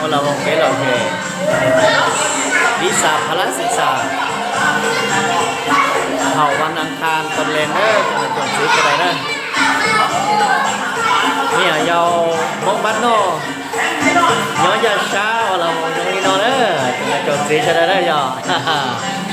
Los mus kev lom zem, Visa Palace Xeem Xas, haum vas nas khas tos lees na, tsoom niam tsoom txiv sawv daws na. Me nyuam yaus Hmoob Pab Noj nyob Yaj Sab uas los mus zoo li no na, tsoom niam tsoom txiv sawv daws na yog.